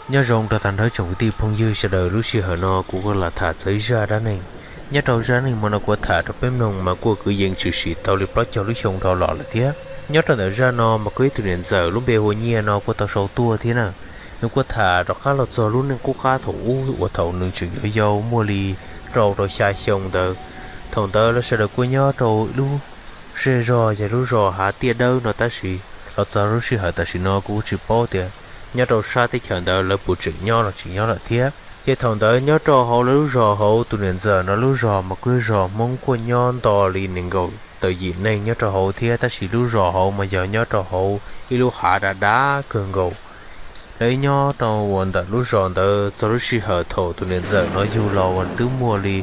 Nyob zoo rau tag nrho tsoom kwv tij phooj ywg sawv daws, lub sij hawm no kuv kuj los tham txog ib zaj dab neeg. Nyob rau zaj neeg hmo no kuv tham rau peb mloog mas kuj kwv yees tshwm sim tau li plaub caug lub xyoo dhau los lawm thiab. Nyob rau ntawm zaj no mas kuj ib tug niam ntxawm lub npe hu ua Nyiaj no kuj tau sau tuaj thiab na. Nws kuj tham rov qab los txog lub neej qub qab thaum ub uas thaum nws tseem yau yau muaj li rau rau xya xyoo ntawd. Thaum ntawd lawv sawv daws kuj nyob rau ib lub zej zog yog lub zos Hav Tiaj Dawb no tab sis los txog lub sij hawm tam sim no kuv kuj tsis paub tias nyob rau sab teb chaws ntawd lawv puas tseem nyob los tsis nyob lawm thiab. Ces thaum ntawd nyob rau hauv lawv lub zos hauv tus niam ntxawm no lub zos mas kuj yog zos Hmoob kuj nyob nto li nees nkaum tawm yim neeg nyob rau hauv thiab, tab sis lub zos hauv mas yog nyob rau hauv ib lub hav dav dav kawg nkaus. Lawv nyob rau uas ntawm lub zos ntawd txog lub sij hawm thaum tus niam ntxawm no yug los uas twb muaj li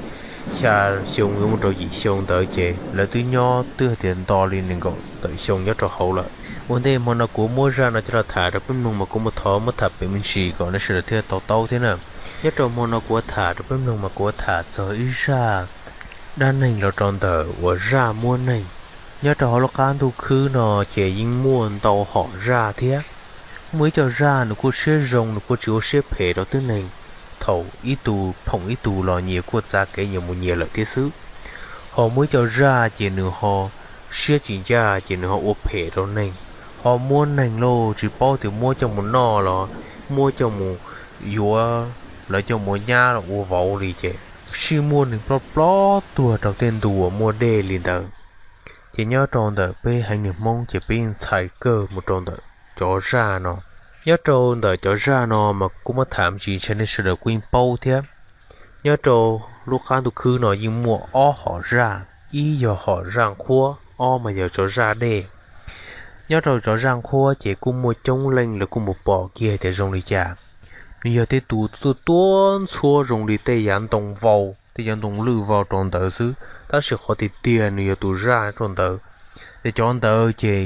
xya xyoo yuav mus rau yim xyoo ntawd ces lawv twb nyob twb hais tias nto li nees nkaum tawm xyoo nyob rau hauv lawm. Ua ntej hmo no kuv muab zaj no coj los tham rau peb mloog mas kuv muab thov muab tham pem me ntsis kom nej sawv daws thiaj tau taub thiab na. Nyob rau hmo no kuv tham rau peb mloog mas kuv tham txog ib zaj dab neeg los rau ntawm uas zaj muab neeg. Nyob rau hauv lub qab ntuj khwb no ces yeej muaj ntau hom zaj thiab. Muaj ib co zaj nws kuj siab zoo, nws kuj tsis ua siab phem rau tib neeg. Thaum ib tug phoom ib tug los nyias kuj txav kev nyias mus nyias lawm thiab xwb. Ho muaj ib co zaj ces nws ho siab tsis ncaj ces nws ho ua phem rau neeg, ho muab neeg lauj, tsis paub tias muab coj mus noj los muab coj mus yuav, lawv coj mus nyab los ua vauv li ces sij muaj neeg ploj ploj tuag rau tej ntu uas muaj dej li ntawd. Ces nyob rau ntawm peb haiv neeg Hmoob ces peb yeej txhais kawg mus rau ntawm cov zaj no. Nyob rau ntawm cov zaj no mas kuj muab tham me ntsis ntshai nej sawv daws kuj yeej paub thiab. Nyob rau lub qab ntuj khwb no yeej muaj ob hom zaj, ib yog hom zaj nqhuab, ob mas yog cov zaj dej. Nyob rau cov zaj nqhuab ces kuj muaj coob leej lawv kuj mus pom kiag tias zoo li cas. Nws yog tej tus tuaj tuab ntxhuab zoo li tej yav ntoo vau, tej yav ntoo lwj vau rau ntawd xwb, tab sis qhov tiag tiag nws yog tus zaj rau ntawd. Ces cov ntawd ces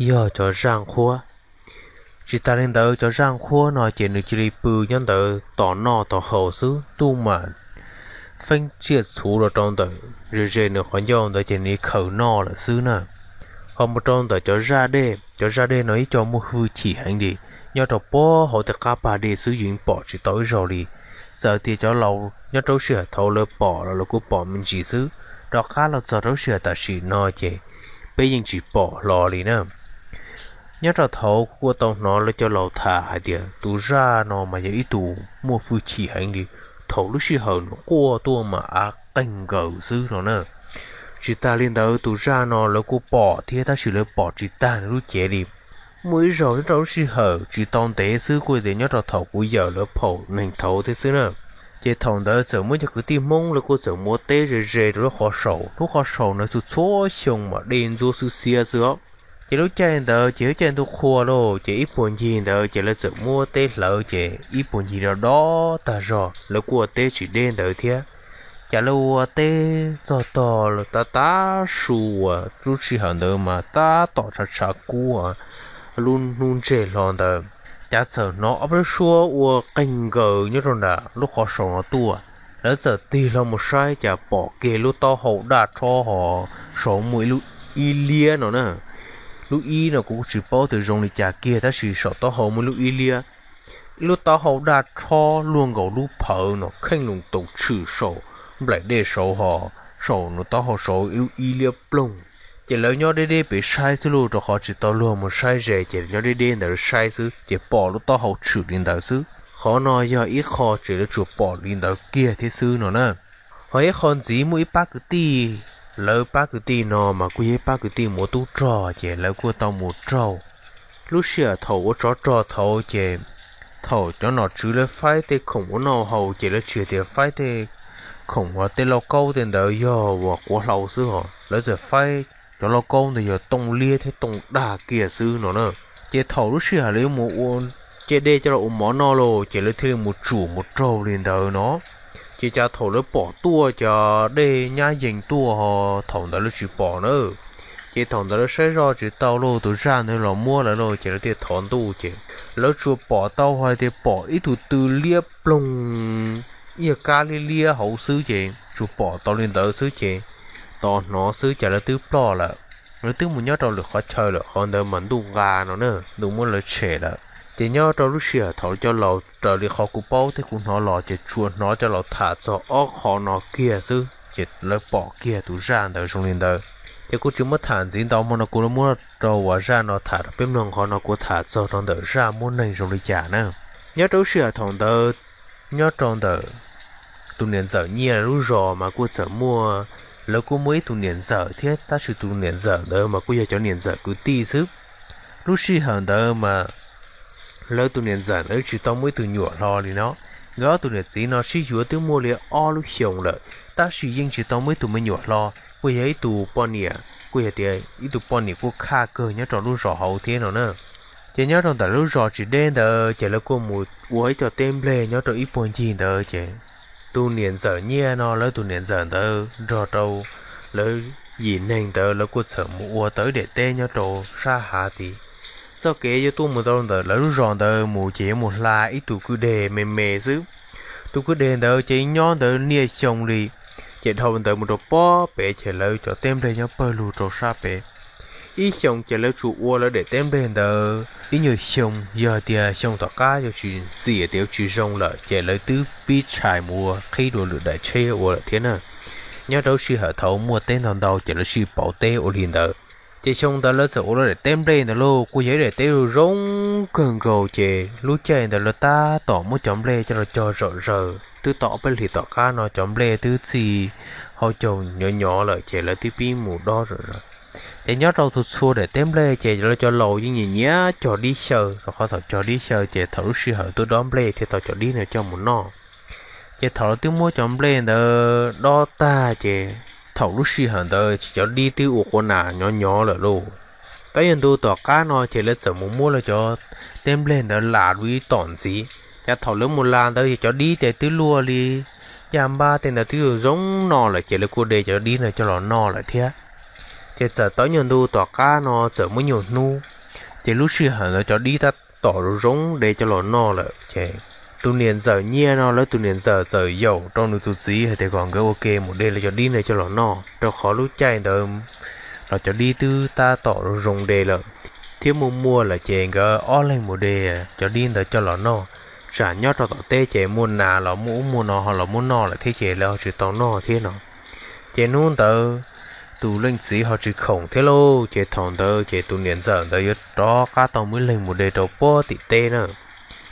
yog cov zaj nqhuab. Tsis tas li ntawd, cov zaj nqhuab no ces nws cia li pw nyob ntawd tos noj tos haus xwb, ntuj mam feeb tsiaj txhuv los rau ntawm ze ze nws qhov ncauj ntawd ces nws khaws noj lawm xwb na. Ho mus rau ntawm cov zaj dej, cov zaj dej no ib co muaj hwj chim heev li, nyob rau puag hauv tej qab pag dej xwb yeej pom tsis tau ib zaug li. Txawm tias cov laus nyob rau lub sij hawm thaud lawv pom los lawv kuj pom me ntsis xwb, rov qab los txog rau lub sij hawm tam sim no ces peb yeej tsis pom hlo li na. Nyob rau thaud kuj tau hnov lawv cov laus tham hais tias tus zaj no mas yog ib tus muaj hwj chim heev li, thaum lub sij hawm nws quaj tuaj mas av qeeg nkaws xwb no na. Tsis tas li ntawd, tus zaj no lawv kuj pom thiab tab sis lawv pom tsis tag nws lub cev li. Muaj ib zaug nyob rau lub sij hawm tsis tau ntev xwb, kuj tias nyob rau thaum kuv yawm lawv phaum neeg thaud thiab xwb na. Ces thaum ntawd txawm muaj cov kwv tij Hmoob lawv kuj txawm mus ua teb ze ze rau lub qhov saum, lub qhov saum ntawd txhua txhua xyoo mas dej ntxuab xwb xiab xwb os. Ces lub caij ntawd ces lub caij ntuj qhua lauj, ces ib puag ncig ntawd ces lawv txawm muab teb hlawv ces ib puag ncig do do tag zog, lawv kuj ua teb tsis deb ntawd thiab. Ces lawv ua teb txog tog tav tav su uas lub sij hawm ntawd mas tab tom tshav tshav kub, lub hnub ntseg hlo ntawd, ces txawm hnov ob peb suab ua qeeg nkaws nyob rau nram lub qhov saum no tuaj. Lawv txawm tig hlo mus saib ces pom kiag lub taub hau daj rhob ho saum muaj ib lub ib liab no na. Lub ib no kuv kuj tsis paub tias zoo li cas kiag tab sis saum taub hau muaj lub ib liab, ib lub taub hau daj rhob luaj nkaus lub phawv no kheej lus taus tshwm saum nplaim dej saud ho saum nws taub hau saud ib lub ib liab ploog. Ces lawv nyob deb deb pem saib xwb lauj, rau qhov tsis tau luag mus saib ze ces nyob deb deb ntawd saib xwb ces pom lub taub hau tshwm li ntawd xwb. Qhov no yog ib qho tseem lawv tsuas pom li ntawd kiag thiab xwb no na. Ho ib qho ntxiv muaj ib pab kwv tij, lawv pab kwv tij no mas kuj yog ib pab kwv tij mus ua tub rog ces lawv kuj tau mus raug. Lub sij hawm thaum ua tsov rog thaud ces thaum cov nom tswv lawv faib tej khoom ua noj haus ces lawv tsis tias faib tej khoom uas tej lauj kaub tej ntawd yog uas quav hlau xwb hos, lawv txawm faib cov lauj kaub ntawd yog tooj liab thiab tooj dag kiag xwb no na. Ces thaum lub sij hawm lawv yuav mus ua, ce dej coj los ua mov noj lauj ces lawv thiaj li mus tsum mus raug li ntawd no. Ces cas thaum lawv pom tuaj cov dej nyab yees tuaj ho thaum ntawd lawv tsis pom na. Ces thaum ntawd lawv saib zoj tsis tau lauj, tus zaj ntawd los muab lawv lauj ces lawv thiaj thov ntuj ces lawv tsuas pom tau hais tias pom ib tug tw liab ploog, ib yog kab liab liab hauv xwb ces tsuas pom tau li ntawd xwb ces tos hnov xwb ces lawv twb ploj lawm. Lawv twb mus nyob rau lwm qhov chaw lawm, qhov ntawd mas ntuj nqa no na, ntuj muab lawv tshem lawm. Ces nyob rau lub sij hawm thaum cov laus raws li qhov kuv paub thiab kuv hnov los ces tsuas hnov cov laus tham txog ob qho no kiag xwb ces lawv pom kiag tus zaj ntawd zoo li ntawd. Ces kuv tsis muab tham ntxiv ntau hmo no, kuv muab rau uas zaj no tham rau peb mloog qhov no kuv tham txog rau ntawm zaj muab neeg zoo li cas na. Nyob rau lub sij hawm thaum ntawd, nyob rau ntawm tus niam ntxawm Nyiaj lub zos mas kuj txawm muaj, lawv kuj muaj ib tug niam ntxawm thiab, tab sis tus niam ntxawm ntawd mas kuj yog cov niam ntxawm kwv tij xwb. Lub sij hawm ntawd mas lawv tus niam ntxawm ntawd tsis tau muaj ib tug nyuam hlo li no. Nkawd ob tug niam txiv no sib yuav twb muaj li ob lub xyoos lawm, tab sis yeej tsis tau muaj ib tug me nyuam hlo. Kuj yog ib tug poj niam, kuj yog tias ib tug poj niam kuj khaj kawg nyob rau lub zos hauv thiab no na. Ces nyob rau ntawm lub zos tsis deb ntawd ces lawv kuj mus ua ib co teb nplej nyob rau ib puag ncig ntawd ces tus niam ntxawm Nyiaj no lawv tus niam ntxawm ntawd nrog rau lawv yim neeg ntawd lawv kuj txawm mus ua tau ib daim teb nyob rau sab hav tid. Txoj kev yuav tuaj mus rau ntawm lawv lub zos ntawd mus ces yuav mus hla ib tug kwj deg me me xwb. Tus kwj deg ntawd ces nyob ntawd niaj xyoo li, ces dhau ntawd mus rau pob pem ces lawv cov teb nplej nyob pawg lug rau sab pem. Ib xyoos ces lawv tsuas ua lawv daim teb nplej ntawd ib nyuag xyoo, yog tias xyoo tom qab yuav tsis ntxim tias yuav tsis zoo lawm ces lawv twb pib tshais mus ua qhib dua lwm daim tsheb ua lawm thiab na. Nyob rau lub sij hawm thaum muaj teb ntau ntau ces lawv sib pauv teb ua li ntawd. Ces xyoo ntawd lawv txawm ua lawv daim teb nplej ntawd lauj, kuj yog ib daim teb zoo kawg nkaus ces lub caij ntawd lawv tab tom muab cov nplej coj los cog zom zaws, twb tau ob peb hlis tom qab no cov nplej twb txij hauv caug nyov nyov lawm ces lawv twb pib mus dob zom zaws. Ces nyob rau txhua txhua daim teb nplej ces lawv cov laus yeej nyiam nyiam cog dib xyaw, rau qhov thaum cog dib xyaw ces thaum lub sij hawm tuaj dob nplej thiaj tau cov dib no coj mus noj. Ces thaum lawv twb muab cov nplej ntawd dob tag ces thaum lub sij hawm ntawd ces cov dib twb ua quav nas nyov nyov lawm lauj. Tab yog ntu tom qab no ces lawv txawm mus muab lawv cov teb nplej ntawd las dua ib tom ntxiv. Ces thaum lawv mus las ntawd ces cov dib ces twb luaj li caj npab tej ntawd twb zoo no lawm ces lawv kuj de cov dib ntawd coj los noj lawm thiab. Ces txawm tau nyuag ntu tom qab no txawm muaj nyuag hnub, ces lub sij hawm ntawd cov dib tab tom zoo zoo de coj los noj lawm ces tus niam ntxawm Nyiaj no lawv tus niam ntxawm txawm yaum rau nws tus txiv hais tias kom nkawd ua ke mus de lawv cov dib ntawd coj los noj, rau qhov lub caij ntawd los cov dib twb tab tom zoo de lawm thiab muaj muaj lawm ces nkawd ob leeg mus de cov dib ntawd coj los noj. Tsam nyob rau tom teb ces muaj nas los muaj ub muaj no ho los muab noj lawm thiab ces lawv ho tsis tau noj thiab no. Ces hnub ntawd tus leej txiv ho tsis khoom thiab lauj, ces thaum ntawd ces tus niam ntxawm ntawd yuav rov qab tau muaj ib leeg mus de rau puag tim teb na.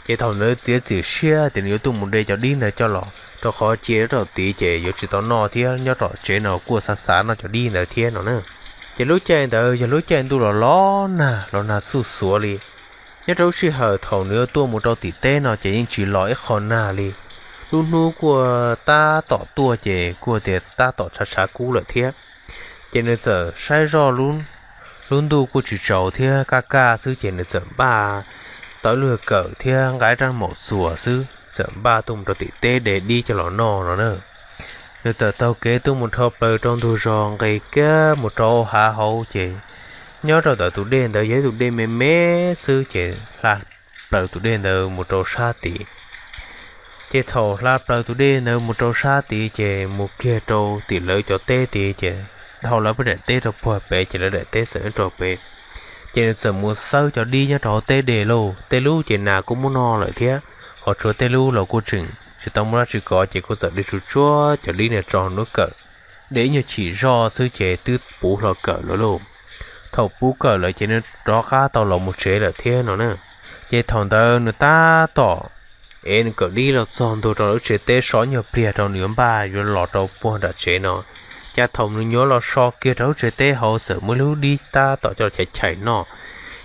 Ces thaum ntawd txiav txim siab tias nws yuav tuaj mus de cov dib ntawd coj los, rau qhov cia rau tim ces yuav tsis tau noj thiab nyob tom tsev no kuj xav xav noj cov dib ntawd thiab no na. Ces lub caij ntawd yog lub caij ntuj los los nag los nag xuj xuav li. Nyob rau lub sij hawm thaum nws yuav tuaj mus rau tim teb no ces yeej tsis los ib qho nag li. Lub hnub kuj tab tom tuaj ces kuj tias tab tom tshav tshav kub lawm thiab. Ces nws txawm saib zoj lub ntuj kuj tsis tsaus thiab kaj kaj xwb ces nws txawm npaj tau ib lub kawm thiab nqa ib rab maum txuas xwb txawm npaj tuaj mus rau tim teb de dib coj los noj no na. Nws txawm taug kev tuaj mus dhau plaws rau ntug zos nqis kiag mus rau hav hauv ces nyob rau ntawm tus dej ntawd yog ib tus dej me me xwb ces hla plaws tus dej ntawd mus rau sab tid. Ces thaum hla plaws tus dej ntawd mus rau sab tid ces mus kiag rau tim lawv cov teb tid ces dhau lawv peb daim teb rau puag pem ces lawv daim teb txawm nyob rau pem. Ces nws txawm mus xawb cov dib nyob rau hauv teb de lauj, tej lub ces nas kuj muab noj lawm thiab, ho tshuav tej lub los kuj tseem tsis tau muaj dab tsi kov ces kuj txawm de tsuj tsuav cov dib no tso lub kawm, de ib nyuag chim zoj xwb ces twb puv hlo kawm lawm lauj. Thaum puv kawm lawm ces nws rov qab tau los mus tsev lawm thiab no na. Ces thaum ntawd nws tab tom ev nws kawm dib los txog ntua rau lub tsev teb so nyuag pliag rau nws yuav npaj yuav los rau puag nram tsev no. Cas thaum nws nyuam qhuav los so kiag rau lub tsev teb hauv txawm muaj ib lub dib tab tom coj chais chais noj.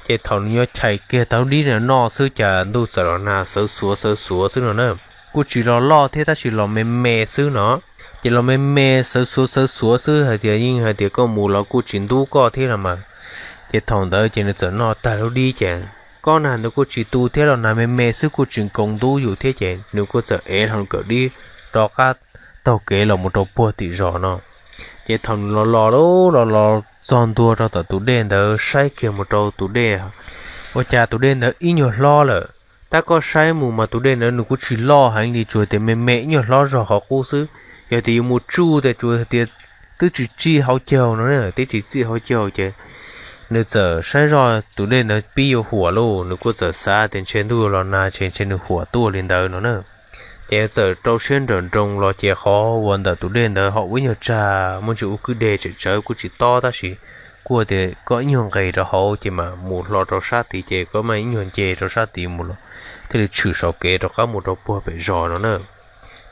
Ces thaum nws nyuam qhuav chais kiag tau lub dib no noj xwb cas ntuj txawm los nag sawv xuav sawv xuav xwb no na. Kuj tsis los loj thiab tab sis los me me xwb no. Ces los me me sawv xuav sawv xuav xwb hais tias yeej hais tias koj mus los kuj tsis ntub koj thiab los mas. Ces thaum ntawd ces nws txawm noj tag lub dib ces kob nag nws kuj tsis tu thiab los nag me me xwb kuj tsis nkoos ntub yus thiab ces nws kuj txawm ev hlo kawm dib rov qab taug kev los mus rau puag tim zos no. Ces thaum nws los los los los txog ntua rau tom tus dej ntawd saib kiag mus rau tus dej, ua cas tus dej ntawd ib nyuag hlob lawm. Tab koj saib mus mas tus dej ntawd nws kuj tsis loj heev li, tsuas tias me me ib nyuag hlob zog qhov qub xwb. Yog tias yuav mus tsuj tias tsuas tias twb tsis txij hauv caug no, twb tsis txij hauv caug ces Nws txawm saib zoj tus dej ntawd pib yuav huam lauj, nws kuj txawm xav tias ntshe ntuj los nag ces ntshe nws huam tuaj li ntawd no na. Ces txawm rau siab nrawm nroos los ces qhov uas ntawm tus dej ntawd ho ua ib nyuag tsag muaj ntsis ua kwj deg tsawm tsawv kuj tsis tob tab sis kuj tias koj ib nyuag nqes rau hauv ces mam mus hlo rau sab tid ces koj mam ib nyuag nce rau sab tid mus los thiaj li tshwm saum kev rov qab mus rau puag pem zos no na.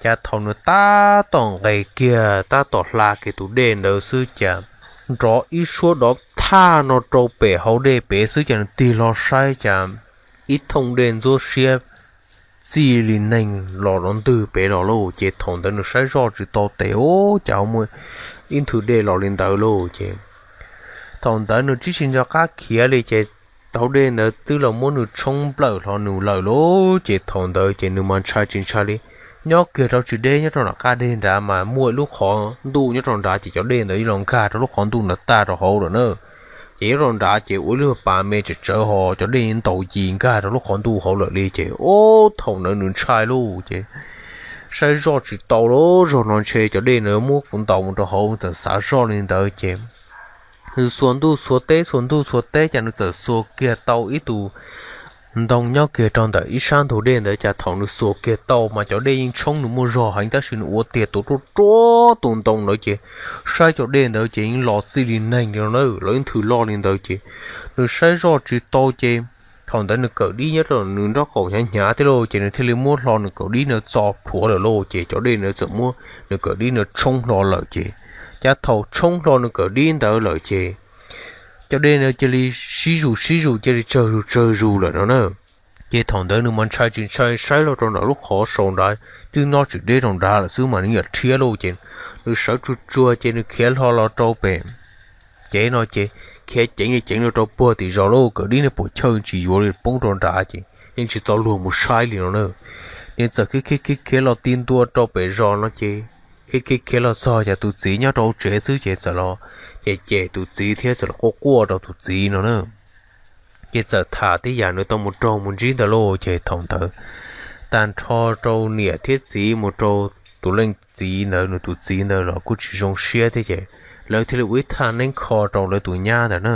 Cas thaum nws tab tom nqes kiag tab tom hla kiag tus dej ntawd xwb cas nrov ib suab dov thaj no rau pem hauv dej pem xwb cas nws tig hlo saib cas ib thooj dej ntxuab siab txij li neeg los rov ntwg pem los lauj. Ces thaum ntawd nws saib zoj tsis tau tes ub cas muaj ib nthwv dej los li ntawd lauj. Ces thaum ntawd nws tib si nco qab khiav li ces tauv dej ntawd twb los muab nws tshoob nplawm hlo nws lawm lauj. Ces thaum ntawd ces nws mas ntshai tsis ntshai li, nyob kiag rau tsis deb nyob rau nram qab deg nrad mas muaj ib lub qhov ntuj nyob rau nrad ces cov dej ntawd los nkag rau lub qhov ntuj ntawd tag rau hauv lawm na. Ces nyob rau nrad ces ua ib lub pas me tsawm tsawv ho cov dej ntaus yis nkag rau lub qhov ntuj hauv lawm li ces ub thaum ntawd nws ntshai lauj. Ces saib zoj tsis tau lawm, zaum no ntshe cov dej ntawd muab kuv ntaus mus rau hauv, txawm xav zoj li ntawd ces nws xuas ntuj xuas teb xuas ntuj xuas teb cas nws txawm xuas kiag tau ib tus ntoo nyob kiag rau ntawm ib sab ntug dej ntawd. Cas thaum nws xuas kiag tau mas cov dej yeej tshoob nws muaj zog heev tab sis nws ua tiag tuav ruaj ruaj tus ntoo ntawd ces saib cov dej ntawd ces yeej los txij li neeg li no na, los ib nthwv loj li ntawd ces nws saib zoj tsis tau ces thaum ntawd nws kawm dib nyob rau nws nraub qaum hnyav hnyav thiab lauj ces nws thiaj li muab hlo nws kawm dib ntawd txo plhuav lawm lauj. Ces cov dej ntawd txawm muab nws kawm dib ntawd tshoob hlo lawm ces, cas thaum tshoob hlo nws kawm dib ntawd lawm ces cov dej ntawd cia li sib zus sib zus cia li tsawg zus tsawg zus lawm no na. Ces thaum ntawd nws mas ntshai tsis ntshai saib los rau nram lub qhov saud nrad twb nyob tsis deb rau nrad lawm xwb mas nws yam rhiab lauj ces nws sawv tsuag tsuag ces nws khiav hlo los rau pem kev no ces khiav ceev li ceev los rau puag tim zos lauj. Kawm dib nws puas chawj tsis yuav li poob rau nrad ces yeej tsis txaus luag mus saib li no na. Nws txawm khiav khiav khiav khiav los ti ntua rau pem zos no ces khiav khiav khiav los txog cas tus txiv nyob rau tsev xwb ces txawm los ces cem tus txiv thiab txawm los quaj quaj rau tus txiv no na. Ces txawm tham tej yam nws tau mus raug mus ntsib ntawd lauj. Ces thaum ntawd tag nrho rau niam thiab txiv mus rau tus leej txiv ntawd nws tus txiv ntawd los kuj tsis zoo siab thiab ces lawv thiaj li ua ib thaj neeb kho rau lawv tus nyab ntawd na.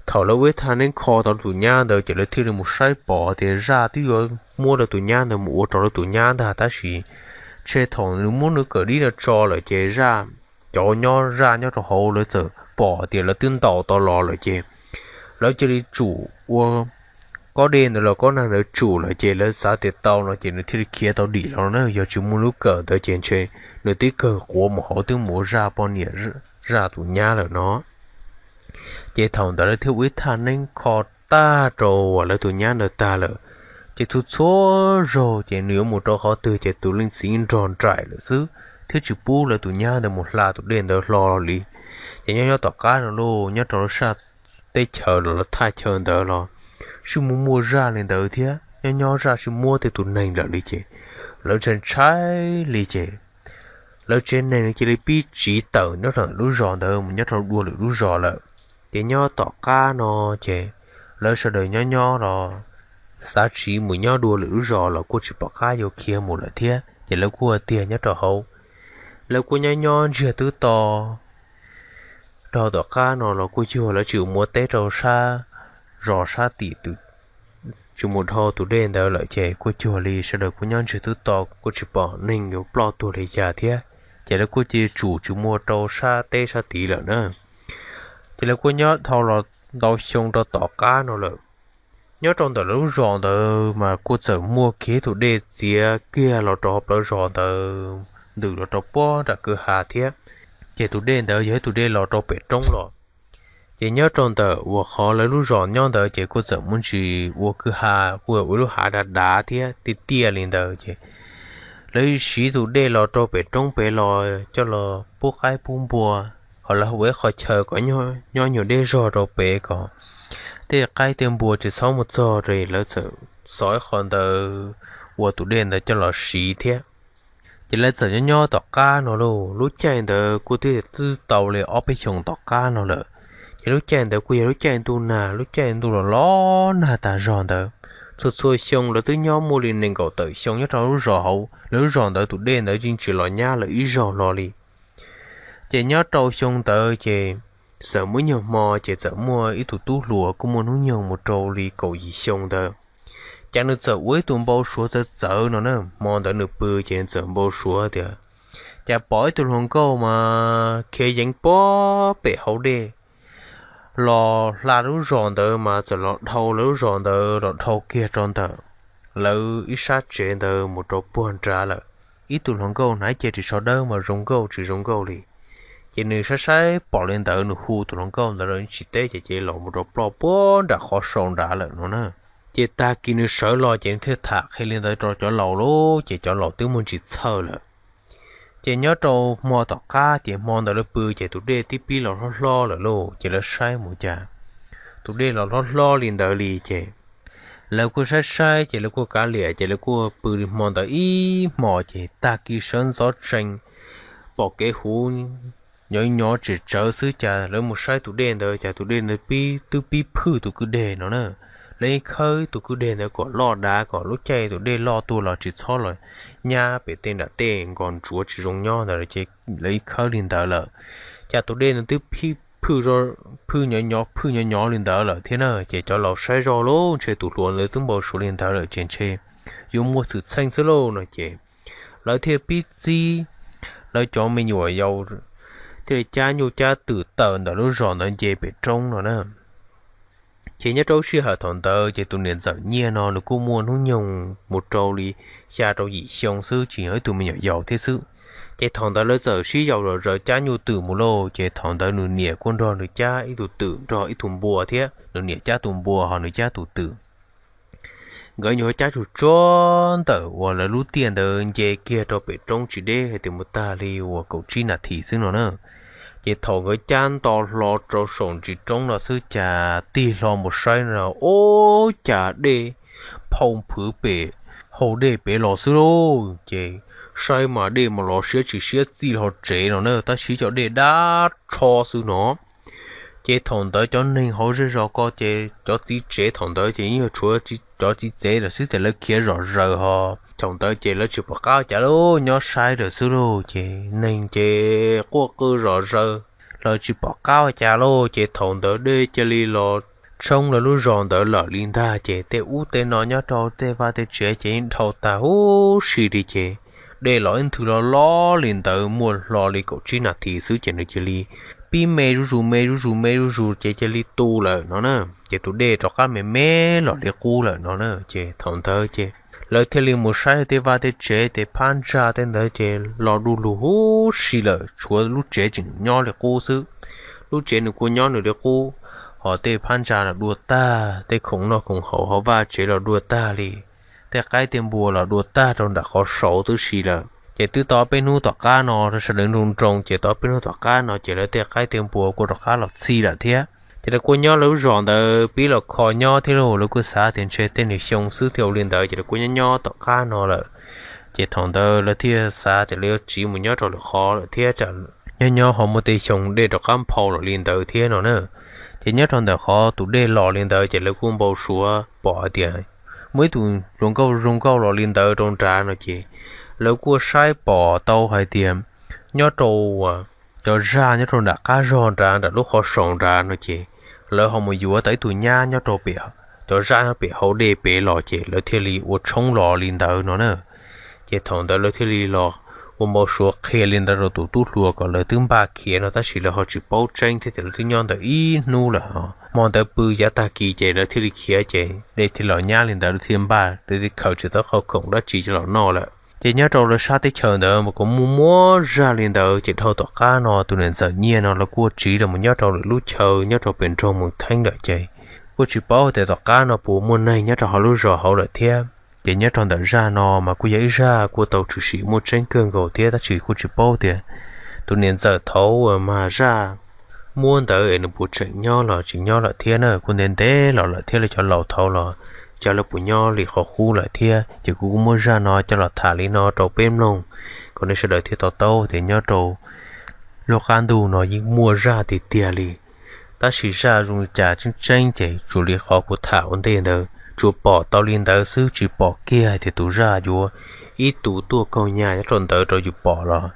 Thaum lawv ua ib thaj neeb kho tau lawv tus nyab ntawd ces lawv thiaj li mus saib pom tias zaj twb yuav muab lawv tus nyab ntawd mus ua rau lawv tus nyab ntag tab sis ntshe thaum nws muab nws kawm dib no tso lawm ces zaj, cov nyob zaj nyob rau hauv lawv txawm pom tias lawv twb ntaus tau los lawm ces lawv cia li tsum ua kob dej ntawd los kob nag ntawd tsum lawm ces lawv xav tias tau no ces nws thiaj li khiav tau dim los na. Yog tsis muaj lub kawm ntawd ces ntshe nws twb kawg quav mus hauv twb mus ua zaj poj niam zaj tus nyab lawm no. Ces thaum ntawd lawv thiaj ua ib thaj neeb kho tag rau lawv tus nyab ntawd tag lawm. Ces txhua txhua zaug ces nws yuav mus rau qhov twg ces tus leej txiv nrog nraim lawm xwb thiab tsis pub lawv tus nyab ntawd mus hla tus dej ntawd hlo li. Ces nyob nyob tom qab no lauj nyob rau lub sab teb chaws los lawv thaj chaw ntawd los sib muaj muaj zaj li ntawd thiab nyob nyob zaj sib muab tej tus neeg lawm li ces lawv ntshai ntshai li ces lawv tsev neeg cia li pib tsiv tawm nyob rau lub zos ntawd mus nyob rau dua lwm lub zos lawm. Ces nyob tom qab no ces lawv sawv daws nyob nyob los xav tsiv mus nyob dua lwm lub zos los kuj tsis pom qab yuav khiav mus lawm thiab ces lawv kuj tiag nyob rau hauv. Lawv kuj nyob nyob ntsiag twb to rau tom qab no los kuj yog lawv tsis mus ua teb rau sab zos sab tim tsis mus dhau tus dej ntawd lawm ces kuj cuag li sawv daws kuj nyob ntsiag twb to kuj tsis pom neeg yuav ploj tuag li cas thiab. Ces lawv kuj cia tsum tsis mus rau sab teb sab tid lawm na. Ces lawv kuj nyob dhau los ntau xyoo rau tom qab no lawm. Nyob rau ntawm lawv lub zos ntawd mas kuj txawm muaj kiag tus dej txiav kiag los rau hauv plawv zos ntawd ntws los rau puag nram kwj ha thiab. Ces tus dej ntawd yog ib tus dej los rau pem roob los. Ces nyob rau ntawm uas qhov lawv lub zos nyob ntawd ces kuj txawm muaj ntsis ua kwj ha, kuj ua lub hav dav dav thiab tiaj tiaj li ntawd ces lawv siv tus dej los rau pem roob pem los coj los pub qaib pub npua, ho lawv ua ib qho chaw kom nyob nyuag deb zog rau pem kom tej qaib tej npua tsis txhob mus txog li. Lawv txawm xov ib qho ntawd ua tus dej ntawd coj los siv thiab. Ces lawv txawm nyob nyob tom qab no lauj, lub caij ntawd kuj twb twb tau li ob peb xyoos tom qab no lawm. Ces lub caij ntawd kuj yog lub caij ntuj nag, lub caij ntuj los los nag tas zog ntawd. Txhua txhua xyoo lawv twb nyob muaj li nees nkaum tawm xyoo nyob rau lub zos hauv, lawv lub zos ntawd tus dej ntawd yeej tsis los nyab lawv ib zaug hlo li. Ces nyob rau xyoo ntawd ces Txawm muaj ib nyuag hmo ces txawm muaj ib tug tub hluas kuj muaj hnub nyoog mus rau li kaum yim xyoo ntawd, ces nws txawm ua ib tug npau suav txawv txawv no na. Hmo ntawd nws pw ces nws txawm npau suav tias, cas pom ib tug hluas nkauj mas khiav yeev puag pem hauv dej los hla lub zos ntawd mas txawm los dhau lawv lub zos ntawd los dhau kiag rau ntawm lawv ib sab tsev ntawd mus rau puag nrad lawm. Ib tug hluas nkauj hnav ib ce ris tsho dawb mas zoo nkauj tsis zoo nkauj li. Ces nws saib saib pom li ntawd nws hu tus hluas nkauj ntawd los tsis teb ces ces los mus rau ploj puag nram qhov sau nrad lawm no na. Ces tag kis nws sawv los ces nws thiaj tham qhia li ntawd rau cov laus lauj, ces cov laus twb muaj ntsis txhawj lawm. Ces nyob rau hmo tom qab ces hmo ntawd lawv pw ces tus dej twb pib los hlob hlob lawm lauj, ces lawv saib mus cas tus dej los hlob hlob li ntawd li ces lawv kuj saib saib ces lawv kuj kav liam ces lawv kuj pw hmo ntawd ib hmo ces tag kis sawv ntxov tsees pom kev huv nyob nyob tsem tsawv xwb cas lawv mus saib tus dej ntawd cas tus dej ntawd twb pib phwj tus kwj deg no na. Lawv yeej khawb tus kwj deg ntawd kom loj dav kom lub caij tus dej loj tuaj los tsis txhob los nyab pem tej nram tej nkos ntsuav tsis zoo nyob ntawd ces lawv yeej khawb li ntawd lawm. Cas tus dej ntawd twb phwj nyob nyob phwj nyob nyob li ntawd lawm thiab na, ces cov laus saib zoj lauj, ntshe tus hluas ntawd twb npau suav li ntawd lawm ces ntshe yuav muaj xwm txheej xwb lauj no ces lawv thiaj pib txib lawv cov me nyuam yaus thiaj li cab nyuj cab twm tawm ntawm lub zos ntawd nce pem roob no na. Ces nyob rau sij hawm thaum ntawd ces tus niam ntxawm Nyiaj no nws kuj muaj hnub nyoog mus rau li xya rau yim xyoo xwb, tsis yog ib tug me nyuam yaus thiab xwb. Ces thaum ntawd lawv txawm sib yaus zom zaws cab nyuj twm mus lauj, ces thaum ntawd nws niam kuj nrog nws cab ib tug twm nrog ib tug npua thiab, nws niam cab tus npua ho nws cab tus twm. Nkawd nyuam qhuav cab tsuj tsuag ntawm uas lawv lub tiaj ntawd nce kiag rau pem roob tsis deb hais tias mus tag li uas kaum tsib nas this xwb no na. Ces thaum nkawd cab nto hlo rau saum ntsis roob no xwb cas tig hlo mus saib no ub, cas dej phau phwv pem hau dej pem los xwb lauj. Ces saib mas dej mas los siab tsis siab txij hlo tsev no na, tab sis cov dej dab tsho xwb no. Ces thaum ntawd cov neeg hauv zej zos ko ces cov txiv tsev thaum ntawd ces yeej yog tshuav cov txiv tsev lawm xwb ces lawv khiav zom zaws ho. Thaum ntawd ces lawv tsis pom qab ua cas lauj, nyob saib lawm xwb lauj, ces neeg ces quaj qw zom zaws, lawv tsis pom qab ua cas lauj. Ces thaum ntawd dej cia li los tshoob lawv lub zos ntawd lawm li ntag, ces tej ub tej no nyob rau tej vaj tej tsev ces yeej dhau tag huv si li ces dej los ib nthwv loj loj li ntawd muaj hlo li kaum tsib nas this xwb ces nws cia li pib me zuj zus me zuj zus me zuj zus ces cia li tu lawm no na. Ces tus dej rov qab me me los li qub lawm no na. Ces thaum ntawd ces lawv thiaj li mus saib tej vaj tej tsev tej phab ntsa tej ntawd ces los du lug huv si lawm, tshuav lub tsev tseem nyob li qub xwb. Lub tsev nws kuj nyob nws li qub, ho tej phab ntsa los dua tag, tej khoom noj khoom haus hauv vaj tsev los dua tag li, tej qaib tej npua los dua tag rau nram qhov saud tib si lawm. Ces twb tau peb hnub tom qab no, sawv daws nroo nroo ces tau peb hnub tom qab no ces lawv tej qaib tej npua kuj rov qab los txhij lawm thiab. Ces lawv kuj nyob lawv lub zos ntawd pib los kho nyob thiab lauj, lawv kuj xav tias ntshe tej niag xyoo xwb thiaj ua li ntawd ces lawv kuj nyob nyob tom qab no lawm. Ces thaum ntawd lawv thiaj xav tias lawv yuav tsiv mus nyob rau lwm qhov lawm thiab, nyob nyob ho muaj tej xyoo dej rov qab nphau los li ntawd thiab no na. Ces nyob rau ntawm qhov tus dej los li ntawd ces lawv kuj npau suav pom hais tias muaj ib tug hluas nkauj zoo nkauj los li ntawd rau nrad no ces lawv kuj saib pom tau hais tias nyob rau cov zaj nyob rau nram qab zog nrad nram lub qhov saud nrad no ces lawv ho mus yuav tau ib tug nyab nyob rau pem, cov zaj nyob pem hauv dej pem los ces lawv thiaj li ua tshoob los li ntawd no na. Ces thaum ntawd lawv thiaj li los ua npau suav qhia li ntawd rau tus tub hluas kom lawv twb npaj khiav no tab sis lawv ho tsis paub tseeb thiab tias lawv twb nyob ntawd ib hnub lawm. Hmo ntawd pw yav tag kis ces lawv thiaj li khiav ces dej thiaj los nyab li ntawd, lawv thiaj npaj, lawv thiaj khaws tsis tau qhov khoom dab tsi coj los noj lawm. Ces nyob rau lawv sab teb chaws ntawd mas kuj muaj muaj zaj li ntawd ces dhau tom qab no tus niam ntxawm Nyiaj no lawv kuj tsiv los mus nyob rau lwm lub chaw nyob rau pem nroog Moos Theeb lawm ces kuj tsis paub tias tom qab no puas muaj neeg nyob rau hauv lub zos hauv lawm thiab. Ces nyob rau ntawm zaj no mas kuj yog ib zaj kuj tau tshwm sim muaj tseeb kawg nkaus thiab tab sis kuj tsis paub tias tus niam ntxawm thaud uas mag zaj muab ntawd es nws puas tseem nyob los tsis nyob lawm thiab na, kuj ntev ntev los lawm thiab, lawv cov laus thaud los cas lawv puas nyob li qhov qub lawm thiab. Ces kuv kuj muab zaj no coj los tham li no rau peb mloog, kom nej sawv daws thiaj to taub tias nyob rau lub qab ntuj no yeej muaj zaj tiag tiag li. Tab sis zaj zoo li cas tseeb tseeb ces tsuas li qhov kuv tham ua ntej ntawd, tsuas pom tau li ntawd xwb, tsis pom kiag hais tias tus zaj yuav ib tug tuaj kaug nyaj nyob rau ntawd rau yus pom los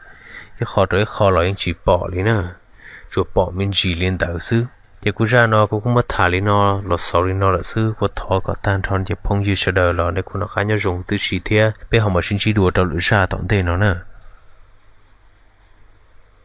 ib qho rau ib qho los yeej tsis pom li na. tsuas pom me ntsis li ntawd xwb. Ces kuv zaj no kuv kuj muab tham li no los xaus li no lawm xwb, kuv thov kom tag nrho cov phooj ywg sawv daws los nej kuj noj qab nyob zoo huv tib si thiab peb ho mam sib ntsib dua rau lwm zaj tom ntej no na.